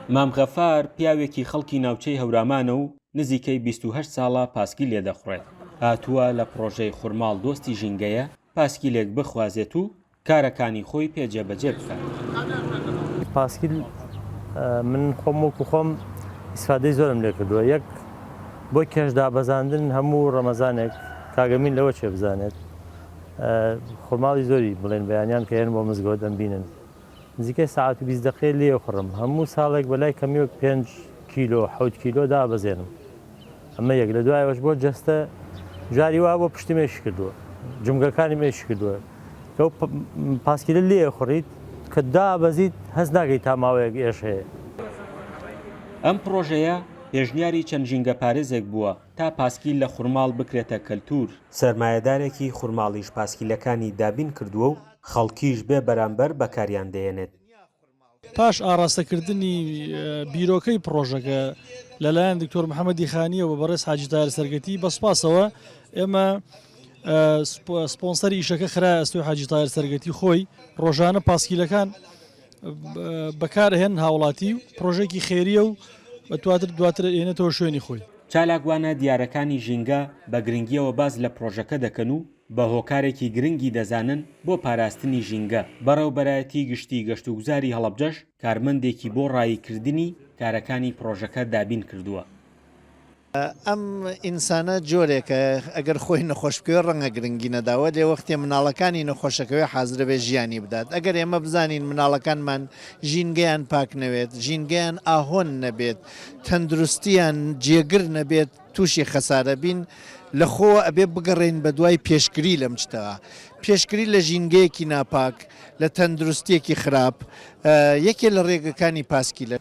مام غەفار پیاوێکی خەڵکی ناوچەی هەورامانە و نزیکەی 28 ساڵە پاسکیل لێدەخوڕێت، هاتووە لە پڕۆژەی خورماڵ دۆستی ژینگەیە پاسکیلێک بخوازێت و کارەکانی خۆی پێ جێبەجێ بکات. پاسکیل من خۆم وەکو خۆم ئیسفادەی زۆرم لێ کردووە یەک بۆ کێش دابەزاندن هەموو ڕەمەزانێک کاگەمین لەوە چێ بزانێت خورماڵی زۆری بڵێن بەیانیان کە یەن بۆ مزگەوت ئەمبینن نزیکەی سەعات و 20 دقیقەی لێ خوڕم هەموو ساڵێک بەلای کەمیەک 5 کیلۆ 7 کیلۆ دابەزێنم ئەمە یەک لە دوایەوەش بۆ جەستە جاری وا بۆ پشتم ئێشی کردووە جومگەکانیم ئێشی کردووە کە پاسکیلە لێ خوڕیت کە دابەزیت هەست ناکەیت تا ماوەیەک ئێش هەیە. ئەم پڕۆژەیە پێشنیاری چەند ژینگەپارێزێک بووە تا پاسکیل لە خورماڵ بکرێتە کەلتوور. سەرمایەدارێکی خورماڵیش پاسکیلەکانی دابین کردووە و خەڵکیش بێ بەرامبەر بەکاریان دەهێنێت. پاش ئاڕاستەکردنی بیرۆکەی پڕۆژەکە لەلایەن دکتۆر محەممەدی خانیەوە بە بەڕێز حاجی تاهیر سەرگەتی بە سوپاسەوە ئێمە سپۆنسەری ئیشەکە خرایە ئەستۆی حاجی تاهیر سەرگەتی خۆی ڕۆژانە پاسکیلەکان بەکارهێن هاوڵاتی و پرۆژێکی خێریە و دواتر دواتر ئێنێتەوە شوێنی خۆی. چالاکوانە دیارەکانی ژینگە بە گرنگییەوە باس لە پڕۆژەکە دەکەن و بە هۆکارێکی گرنگی دەزانن بۆ پاراستنی ژینگە، بەڕێوبەرایەتی گشتی گەشتوگوزاری هەڵەبجەش کارمەندێکی بۆ ڕاییکردنی کارەکانی پڕۆژەکە دابین کردووە. ئەم ئینسانە جۆرێکە ئەگەر خۆی نەخۆش بکەوێ ڕەنگە گرنگی نەدا وەلێ وەختێ مناڵەکانی نەخۆشەکەوێ حازرەبێ ژیانی بدات ئەگەر ئێمە بزانین مناڵەکانمان ژینگەیان پاک نەوێت ژینگەیان ئاهۆن نەبێت تەندروستیان جێگر نەبێت تووشی خەسارە بین لە خۆوە ئەبێ بگەڕێین بە دوای پێشگری لەم شتە پێشگری لە ژینگەیەکی ناپاک لە تەندروستیەکی خراپ یەکێ لە ڕێگەکانی پاسکیلە.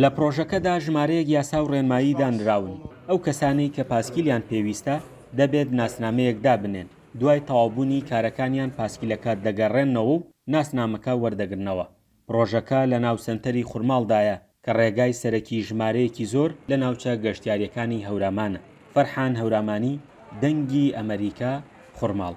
لە پڕۆژەکەدا ژمارەیەک یاسا و ڕێنمایی دانراون، ئەو کەسانەی کە پاسکیلیان پێویستە دەبێت ناسنامەیەک دابنێن، دوای تەواوبوونی کارەکانیان پاسکیلەکە دەگەڕێننەوە و ناسنامەکە وەردەگرنەوە. پڕۆژەکە لە ناو سەنتەری خورماڵدایە کە ڕێگای سەرەکی ژمارەیەکی زۆر لە ناوچە گەشتیارییەکانی هەورامانە. فەرحان هەورامانی، دەنگی ئەمەریکا، خورماڵ.